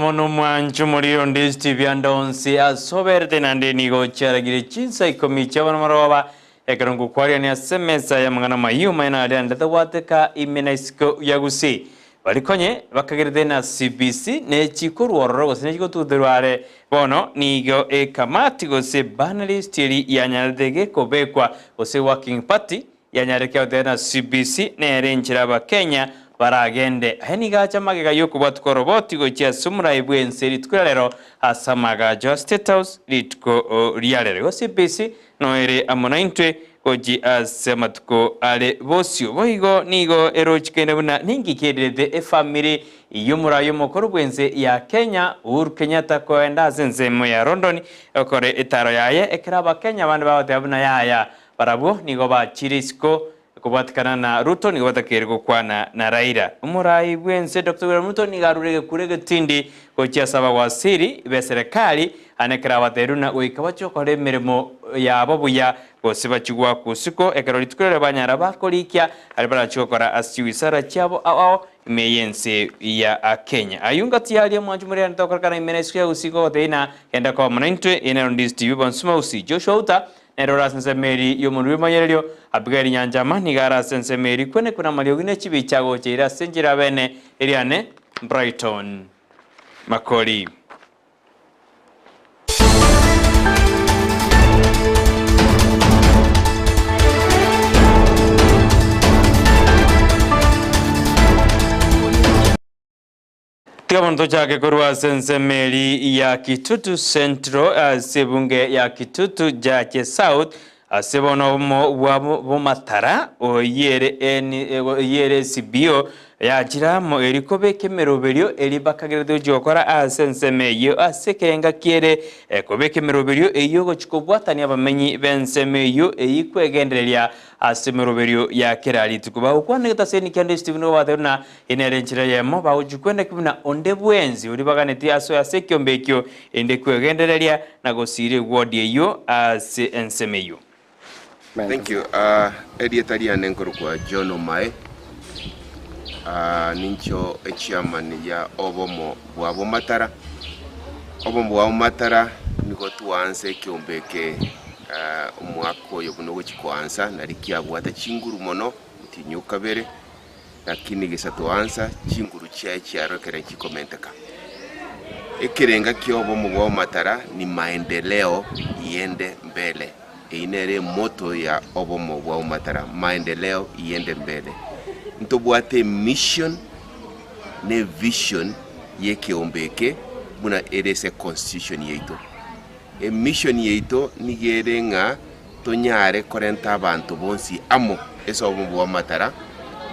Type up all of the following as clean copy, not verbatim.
mono mwancho morire onde Steve ande onsi ase oberete naende nigo chiaragire chinsa ikomi chia bono marogoba ekero ngokwariania ase emesa y'amang'ana amayio omanye naria ande tagwateka ime na isiko ya Gusii. Barikonye bakagerete na CBC ne chikorwa ororo gose ne chigotuterwa are bono nigo ekamati gose banalist eri yanyarete gekobekwa gose working party Yanyareke goteba na CBC nere enchera Abakenya baragende. Aya nigo acha magega y'okobwatuka oroboti gochia ase omorai bw'ense rituko ria rero ase amagacho a State House rituko ria rero. Igo CBC noere amo naintwe gochia ase amatuko are bosio. Boigo nigo erochikaine buna ninki kiererete efamiri y'omorai omokoro bw'ense ya Kenya Uhuru Kenyatta koenda ase ensemo ya London gokora etaro yaye ekero Abakenya bande bagoteba buna yaya Barabwo nigo bachire isiko kobwatikana na Ruto nigo batakeire gokwana na Raila. Omorai bw'ense Doctor William Ruto nigo arure egekuro egetindi gochia ase abawaziri b'eserekari ane ekero abatebirie buna goika bachie gokora emeremo yabo buya gose bachie goakwa isiko ekero rituko riria banyara bakorikia aria barachie gokora ase chiwisara chiabo ao ao ime y'ense ya Kenya. Ayio ngati aria mwanche moriane tokorekana ime na isiko ya gusii kogotebia ng'a genda koba mono intwe ere Ndisi TV Bonsuma Gusii Joshua Uta Nere ore ase ensemo eria y'omonwa bw'emanyererio, Abigaili nyanchama, nigo are ase ensemo eria kwenekwa namariogi ne chibicha agocha ere ase enchera y'abene, eriane Brighton Makori. Tiga bono tochake korwa ase ensemo eri ya Kitutu Central ase ebunge ya Kitutu Jache South ase bono obomo bwa bomatara oyere oyere CBO yachire amo eri kobeka emeroberio eri bakagerete gochia gokora ase ensemo eyio ase ekerenga kiere kobeka emeroberio eyio gochia kobwatania abamenyi b'ensemo eyio eyio kwegendereria ase emeroberio ya kera rituko. Bagokwana egetaseni kende Stephen nigo batebirie buna Eye nere enchera eyemo bagochia kweneki buna onde bwensi oria baganetie asoe ase ekiombe ekio, erinde kwegendereria na gosiira egwodi eyio ase ensemo eyio. Thank you. Erieta riane nkorokwa John Omae. Nincho echairman ya obomo bwa Bomatara. Obomo bwa Bomatara nigo twaansa ekiombe eke omwaka oyo buna ogochia koansa nari kiabwate chinguru mono, otienyi okabere. Lakini gesa toansa chinguru chiaye chiaroro ekero chikomenteka. Ekerenga ki'obomo bw'amatara ni maendeleo iende mbele. Eyio nere emoto ya obomo bw'amatara, maendeleo iende mbele. Ntobwate emission na evision y'ekeombe eke buna ere ase econstitution yaito. Emission yaito nigo ere ng'a tonyare korenta abanto bonsi amo ase obomo bw'amatara,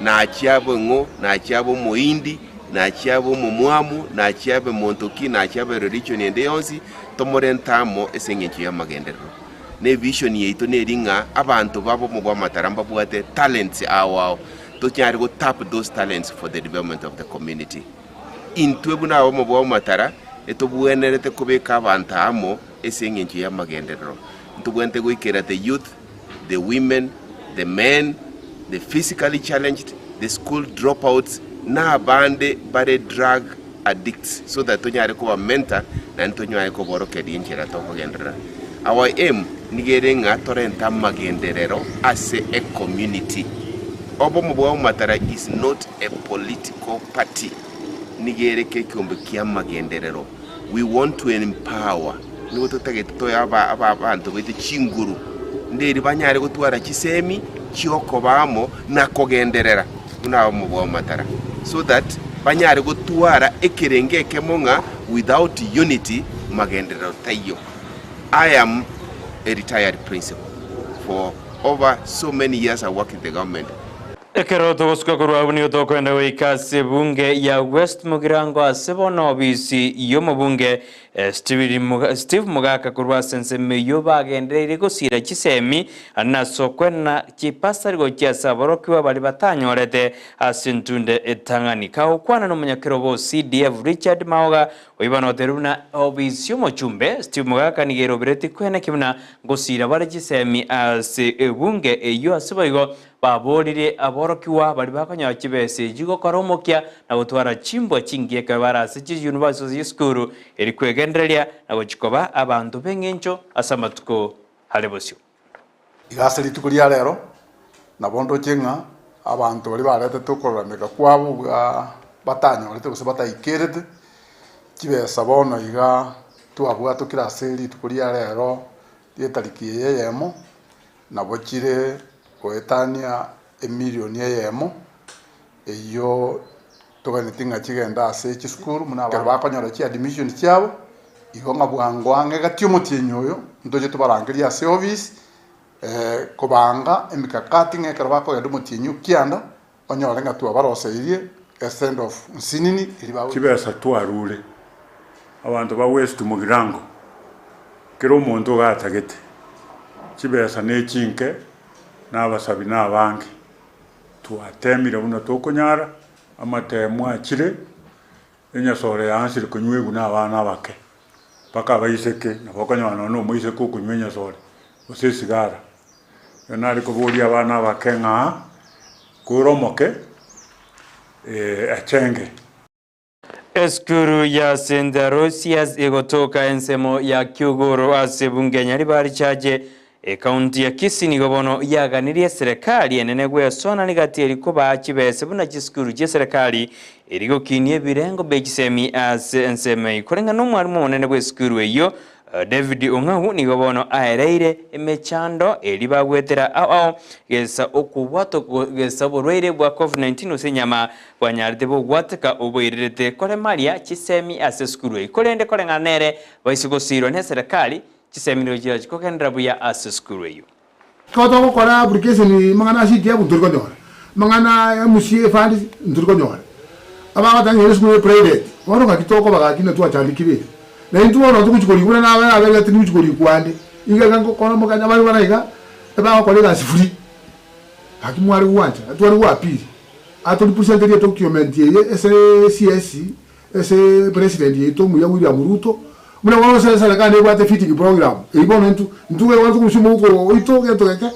nachie abe ng'o, nachie abe omohindi, nachie abe omomwamu, nachie abe monto ki, nachie abe religion ende yonsi, tomorente amo ase eng'encho y'amagenderero. Na evision yaito neri ng'a abanto ba obomo bw'amatara mbabwate talents ao ao, tonyare go tap those talents for the development of the community. Intwe buna abaomo bw'amatara, etobwenerete kobeka abanto amo ase eng'encho y'amagenderero. Ntobwenerete goikera the youth, the women, the men, the physically challenged, the school dropouts, na abande bare drug addicts so that tonyare koba mentor naende tonyare koborokereria enchera tokogenderera. Our aim nigo ere ng'a torente amagenderero ase ecommunity. Obomo bwa Omatara is not a political party, nigo ere kekiombe ki'amagenderero. We want to empower, nigo totagete toe aba aba abanto baito chinguru, nderi banyare gotwara chisemi chiokoba amo na kogenderera buna abamo bwa Omatara, so that banyare gotwara ekerengo ekemo ng'a without unity magenderero taiyo. I am a retired principal for over so many years I worked in the government. Ekero togosuka korwa abwo nigo tokoenda goika ase ebunge ya West Mugirango ase bono obisi y'omobunge Steve Mogaka korwa ase ensemo eyio bagendereire gosiira chisemi na ase okoenana chipasari gochia ase aborokigwa baria batanyorete ase entunde etang'ani. Kagokwana nomonyakerogo o CDF Richard Maoga oyio bono otebirie buna obisi y'omochumbe Steve Mogaka nigo eroberetie koeneki buna ngosiira bare chisemi ase ebunge eyio ase boigo. Baboririe aborokigwa baria bakonyora chibesa echi gokora omokia na gotwara chimbwa chingiya ekero bare ase chiyunivasiti gose chisukuru, eri kwegendereria na gochia koba abanto b'engencho ase amatuko are bosio. Iga ase rituko ria rero nabo ndoche ng'a abanto baria baretete okororameka kwabo bwa batanyorete gose bataikerete chibesa bono iga twabwatokire ase rituko ria rero ria etariki eye eyemo, nabo chire goetania emilioni eyemo, eyio toganeti ng'a chigende ase chisukuru buna ekero bakonyora chiadmission chiabo, igo ng'a bwango ang'e gati omotienyi oyo, ntoche tobarangerie ase office, kobanga emikakati ng'a ekero bakogenda omotienyi o kianda, onyore ng'a twabaroseirie esend off nsinini eria bagochia. Chibesa twarure, abanto ba West Mugirango, kera omonto iga atagete, chibesa ne chinke, na abasabi na abange. Twatemire buna tokonyara, amatemo achire, enyasore yaansire konywegwa na abana abake, mpaka abaiseke, nabo okonyora nonye na omoiseke okonywa enyasore, gose esigara. Ekero nare koboria abana abake ng'a, kore omoke, echenge. Esukuru ya St Aloysius egotoka ensemo ya Kiuguru ase ebunge ya Nyaribari Chache, ekaunti ya Kisii nigo bono yaganirie eserekari enene gwesona rigati eri kobaa chibese buna chisukuru chi'eserekari eri gokinia ebirengo bie chisemi ase ensemo eyio. Koreng'ana nomwarimu omonene bw'esukuru eyio David Ong'au nigo bono aereire emechando eria bagwetera ao ao gesa okobwatwa gesa oborwaire bwa Covid-19 gose enyama bwanyarete bogwateka oboirerete koremaria chisemi ase esukuru eyio. Korende koreng'ana nere baise gosiirwa neserekari, chisemi nigo chirachi kogenderera buya ase esukuru eyio. Ekero togokora application amang'ana a CDF ntori konyora, amang'ana a MCA funds ntori konyora, abagoteba ng'a esukuru ere private, bono ng'aki tokoba gaki na twachandekire iga. Na intwe bono togochi korikwa buna nabe naberire tindi gochi korikwa ande, iga iga ngokora omogeni abande buna iga, ebagokora egasi free, gaki mware gwancha, tware go appeal, ato representerie edocument eye ase CS, Ase president yaito omuya William Ruto, buna bono ase eserekari nebwate feeding program, eyio bono intwe intwe bono tokorusia omouko oito gento geke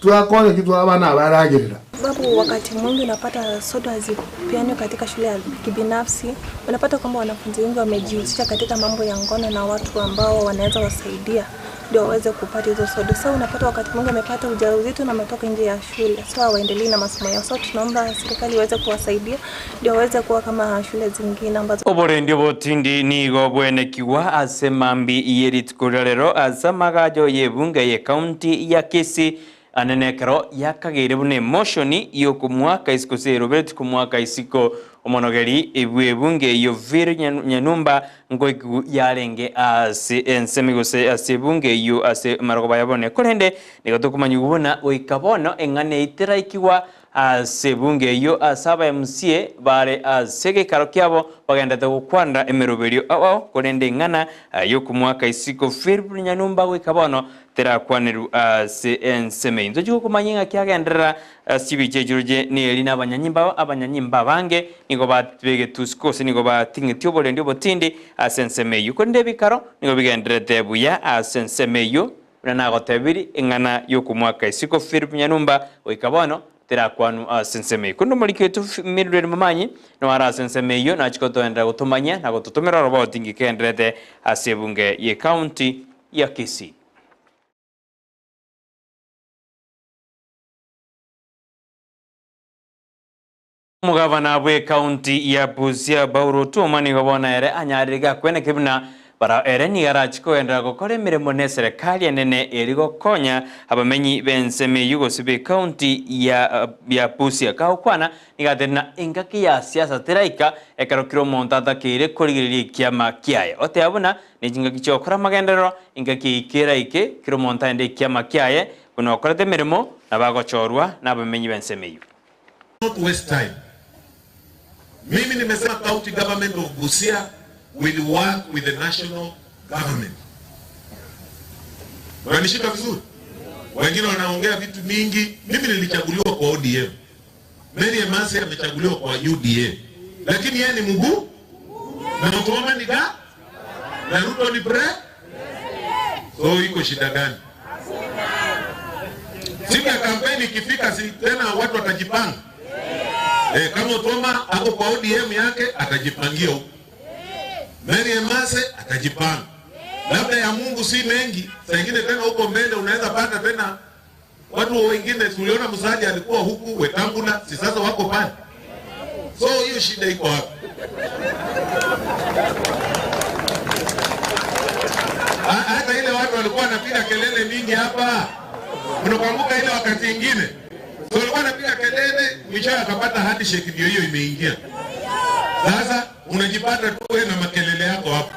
twakonya ki twa abana aba baragerera. Sababu wakati mwingi unapata sodo hazipeanwi katika shule ya kibinafsi. Unapata kwamba wanafunzi wengi wamejihusisha katika mambo ya ngono na watu ambao wanaweza wasaidia ndio waweze kupata hizo sodo. So unapata wakati mwingi wamepata ujauzito na wametoka nje ya shule, so hawaendelei na masomo yao. So tunaomba serikali iweze kuwasaidia ndio waweze kuwa kama shule zingine ambazo Oborendi obotindi nigo bwenekigwa ase mambi ye rituko ria rero ase amagacho y'ebunge y'ecounty ya Kisii anene ekero yakageire buna emotion y'okomoaka isiko gose eroberetie komoaka isiko omonogeri bw'ebunge eyio Phil Nyanumba Nkoikigu yarenge ase ensemo gose ase ebunge eyio ase amarogoba ya bono. Korende nigo tokomanyigwa buna goika bono eng'ana eyio teraikigwa ase ebunge eyio ase aba MCA bare ase egeikaro kiabo bagenderete gokwanera emeroberio ao ao, korende eng'ana y'okomoaka isiko Philip Nyanumba goika bono terakwanerwa ase ensemo eyio. Ntochi gokomanya ng'a kiagenderera Ase chibicha echio roche neri nabanyanyimba abanyanyimba abange nigo babegetwe isiko gose nigo bating'etie oborendi obotindi ase ensemo eyio. Korende ebikaro nigo bigendererete buya ase ensemo eyio, buna nagotebirie eng'ana y'okomoaka isiko Philip Nyanumba goika bono terakwanwa ase ensemo eyio. Korende omoriki oito Mildred Momanyi noare ase ensemo eyio nachia gotoenderera gotomanyia na gototomera oroboti ngikegendererete ase ebunge y'ecounty ya Kisii. Omogavana bw'ecounty ya Busia Baur Otuoma nigo bono ere anyarire gakweneke buna bara ere nigo arachi kogenderera gokora emeremo n'eserekari enene eri gokonya abamenyi b'ensemo eyio gose b'ecounty ya ya Busia. Kagokwana nigo atebire buna engaki ya siasa teraika ekero kera omonto atakeire korigereria ekiama kiaye. Oteba buna nechingaki chi'ogokora amagenderero engaki eyio keraike kera omonto aende ekiama kiaye Buna okorete emeremo, nabo agochorwa nabamenyi b'ensemo eyio. Not waste time. Mimi nimesema county government of Busia will work with the national government. Unanishika vizuri? Wengine wanaongea vitu mingi. Mimi nilichaguliwa kwa ODM. Mary Emasi amechaguliwa kwa UDA. Lakini yeye ni mguu na Otuoma ni ga na Ruto ni pre. So iko shida gani? Siku ya kampeni ikifika, si tena watu watajipanga. Eh, kama Otuoma ako kwa ODM yake atajipangia huko. Mary Emase atajipanga. Labda ya Mungu si mengi, saa ingine tena huko mbele unaweza pata tena watu wengine. Tuliona Musalia alikuwa huku, Wetangula, si sasa wako pale. So hiyo shida iko wapi? Hata ile watu walikuwa wanapiga kelele mingi hapa, unakumbuka ile wakati ingine, so walikuwa wanapiga kelele, mwishowe akapata handshake, ndio hiyo imeingia. Sasa unajipata tu wewe na makelele yako hapo.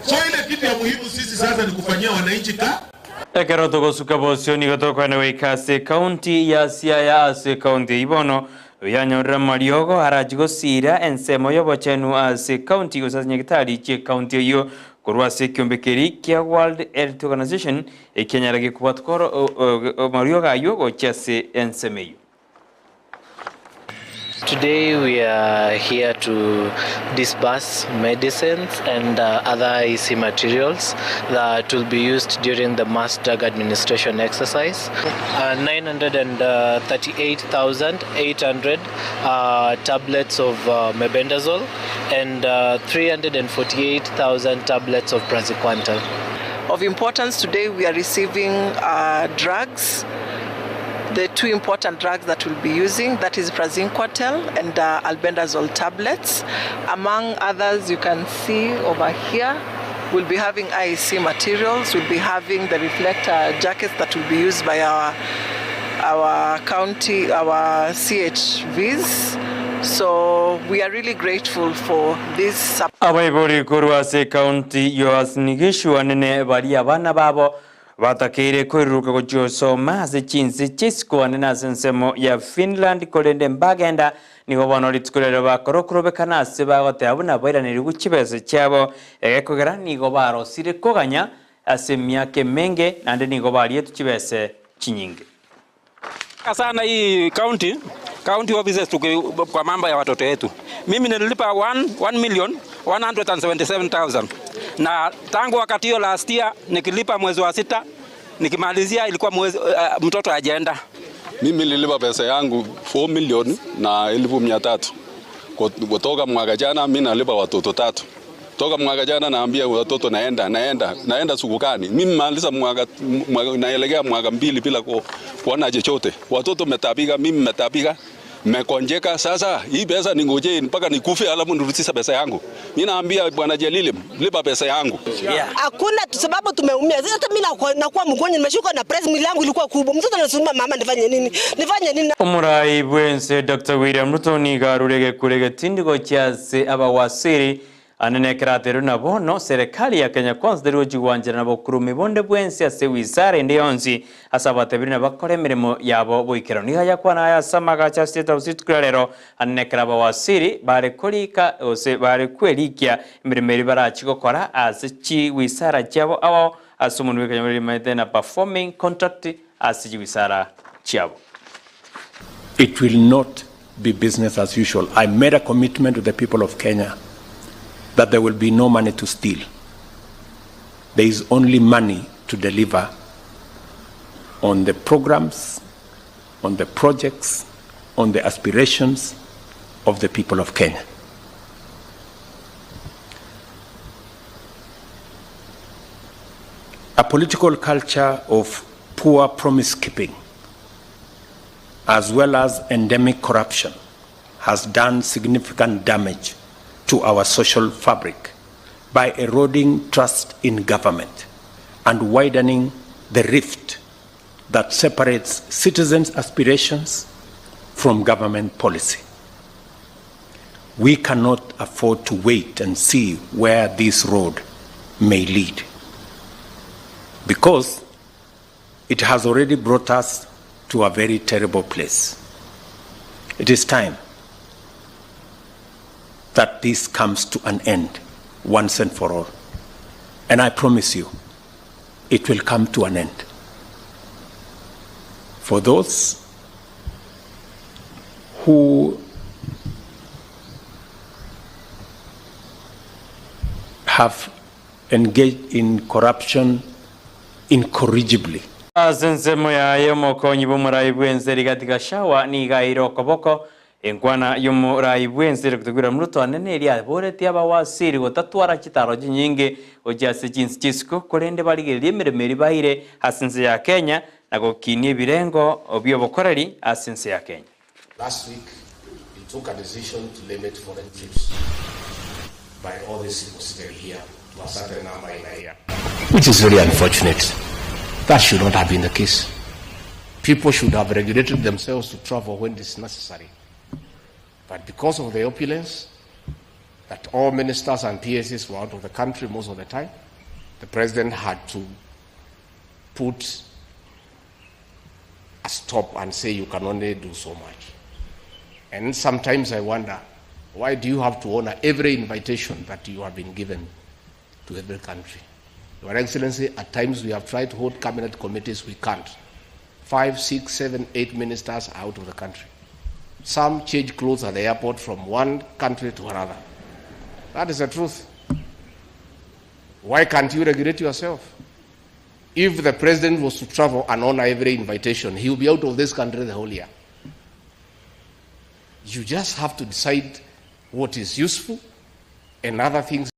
So ile kitu ya muhimu sisi sasa ni kufanyia wananchi ka Ekero togosuka bosio nigo tokwana goika ase ekaunti ya Siaya ase ekaunti eyio bono yanyorire amariogo arachi gosira ensemo ya obochenu ase ekaunti gose ase nyagetari chia ekaunti eyio korwa ase ekiombe keria kia World Health Organization ekianyara gekobwatwa oro amariogo aywo gochia ase ensemo eyio. Today we are here to disburse medicines and other EC materials that will be used during the mass drug administration exercise. 938,800 tablets of mebendazole and 348,000 tablets of praziquantel. Of importance today, we are receiving drugs. The two important drugs that we'll be using, that is praziquantel and albendazole tablets. Among others, you can see over here, we'll be having IEC materials, we'll be having the reflector jackets that will be used by our county, our CHVs. So we are really grateful for this support. Abaibori korwa ase ekaunti ya Uasin Gishu anene baria abana babo batakeire koiruruka gochia gosoma ase chinse chia isiko anene ase ensemo ya Finland korende mbagenda nigo bono rituko riaria bakora okorobekana ase bagoteba buna bairaneriwe chibesa chiabo egekogera nigo barosire koganya ase emiaka emenge naende nigo barietwe chibese chinyinge. Sana hii county offices tuki, kwa mambo ya watoto wetu. Mimi nililipa 1 million 177,000 na tangu wakati hiyo last year nikilipa mwezi wa sita, nikimalizia ilikuwa mwezi, mtoto hajaenda. Mimi nililipa pesa yangu 4 million na 300,000 kutoka mwaka jana. Mimi nalipa watoto tatu toka mwaka jana, naambia watoto naenda naenda naenda sukukani. Mimi maliza mwaka, mwaka naelekea mwaka mbili bila kuona chochote. Watoto metabika, mimi metabika, mekonjeka. Sasa hii pesa ningoje mpaka nikufe alafu nirudishe pesa yangu? Mimi naambia Bwana Jalili, lipa pesa yangu. Hakuna sababu tumeumia. Hata mimi nakuwa mgonjwa, nimeshuka na press, mwili yangu ilikuwa kubwa. Mtoto anasema mama, nifanye nini? Nifanye nini? Omorai bwense Dr. William Ruto nigo arure gekure getindigo chiase abawasiri anene ekeraterwe na bono serikali ya Kenya Kwanza teri gochigwanchera na bokurumi bonde bwensi ase wizara ende yonsi ase abatebiri na bakora emeremo yabo boikeranu. Niga yakwana aya ase amagacho ase State House rituko ria rero anene ekero abawasiri bare korika gose bare kwerikia emeremo eri barachi gokora ase chiwisara chiabo abo ase omonto bwa Kenya rimaete na performing contract ase chiwisara chiabo. It will not be business as usual. I made a commitment to the people of Kenya that there will be no money to steal. There is only money to deliver on the programs, on the projects, on the aspirations of the people of Kenya. A political culture of poor promise keeping, as well as endemic corruption, has done significant damage to our social fabric by eroding trust in government and widening the rift that separates citizens' aspirations from government policy. We cannot afford to wait and see where this road may lead, because it has already brought us to a very terrible place. It is time that this comes to an end once and for all. And I promise you, it will come to an end. For those who have engaged in corruption incorrigibly. Ase ensemo yaye omokonyi bw'omorai bw'ense Rigathi Gachagua nigo aeire okoboko enkwana y'omorai bw'ense Dr William Ruto anene eria aboretie abawasiri gotatwara chitaro chinyinge gochia ase chinse chi'isiko korende barigererie emeremo eria baeire ase ense ya Kenya na gokinia ebirengo bi'obokoreri ase ense ya Kenya. Last week you took a decision to limit foreign trips by all these people sitting here to a certain number in a year. Which is very unfortunate. That should not have been the case. People should have regulated themselves to travel when it is necessary. But because of the opulence that all ministers and PSs were out of the country most of the time, the president had to put a stop and say you can only do so much. And sometimes I wonder, why do you have to honor every invitation that you have been given to every country? Your Excellency, at times we have tried to hold cabinet committees, we can't. 5, 6, 7, 8 ministers are out of the country. Some change clothes at the airport from one country to another. That is the truth. Why can't you regulate yourself? If the president was to travel and honor every invitation, he will be out of this country the whole year. You just have to decide what is useful and other things.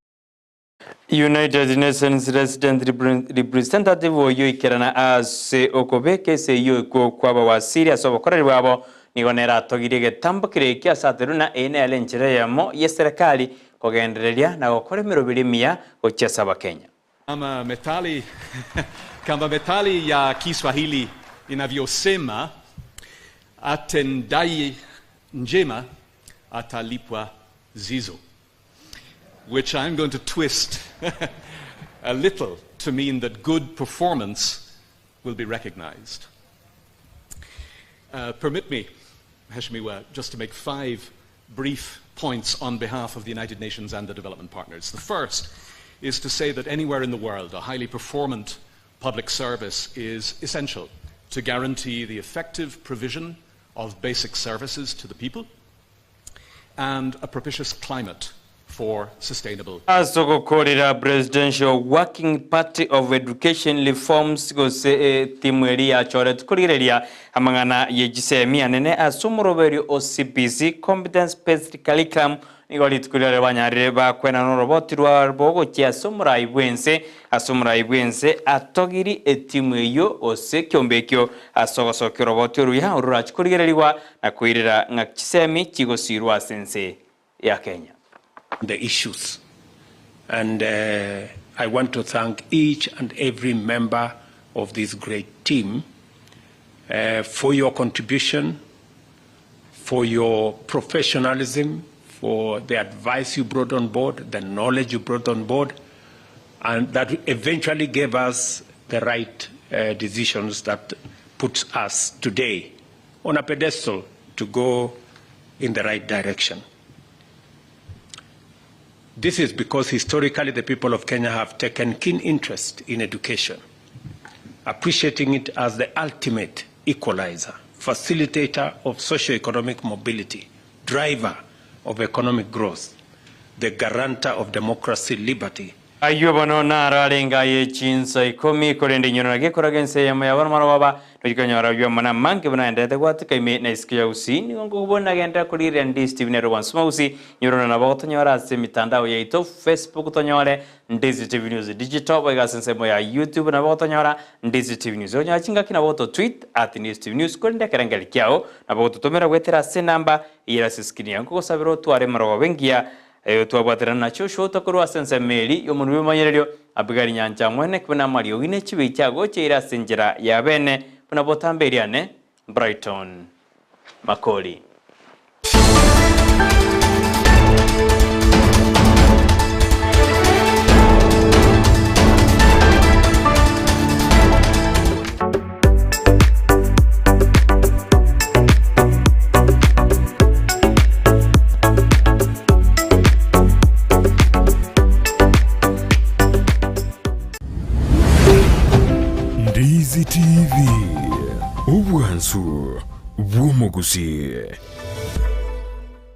United Nations Resident Representative oyio oikerana ase okobeka esegi okwo kw'abawasiri ase obokoreri bwabo nigo nere atogirie egetambo keria ekio ase aterwe na eye nere enchera eyemo y'eserekari kogendereria na gokora emeroberi emiya gochia ase Abakenya. Kama methali, kama methali ya Kiswahili inavyosema atendaye njema atalipwa zizo, which I'm going to twist a little to mean that good performance will be recognized. Permit me, Mheshimiwa, just to make 5 brief points on behalf of the United Nations and the development partners. The first is to say that anywhere in the world, a highly performant public service is essential to guarantee the effective provision of basic services to the people and a propitious climate for sustainable. Ase ogokorera Presidential Working Party of Education Reforms gose etimu eria yachoretwe korigereria amang'ana ye chisemi anene ase omoroberio o CBC, Competence Based Curriculum, nigo rituko riaria banyarire bakwenana oroboti rwabo gochia ase omorai bw'ense ase omorai bw'ense atogiri etimu eyio gose ekiombe ekio ase ogosokia oroboti oruya ororachie korigererigwa na koirera ng'a chisemi chigosirwa ase ense ya Kenya. The issues and I want to thank each and every member of this great team for your contribution, for your professionalism, for the advice you brought on board, the knowledge you brought on board, and that eventually gave us the right decisions that puts us today on a pedestal to go in the right direction. This is because historically the people of Kenya have taken keen interest in education, appreciating it as the ultimate equalizer, facilitator of socio-economic mobility, driver of economic growth, the guarantor of democracy, liberty. Ayio bono naro arenge aye chinsa ikomi, korende inyoro naki ekoraga ense eyemo ya bono marogoba, nochikonyora ayio amo namange buna aenderete gwatuka ime na isiko ya Gusii. Nigo nkobua nagenderera korigereria Ndizi TV nere Obwansu Gusii, inyoro nabo gotonyora ase emitandao yaito, Facebook tonyore Ndizi TV News Digital, boigo ase ensemo ya YouTube nabo gotonyora Ndizi TV News. Okonyora chingaki nabo goto tweet at Ndizi TV News, korende ekerengerio kiao nabo gototomera goetera ase enamba eyere ase escreen yao. Nkogosabera otware emarogoba engiya Erio twabwaterana na Joshua korwa ase ensemo eria y'omonwa bw'ebimanyererio, Abigaili nyancha mwene buna amariogi ne chibi chiagocheire ase enchera ya bene, buna botambe eriane, Brighton Makori. Ndizi TV, obwansu bw'omogusii.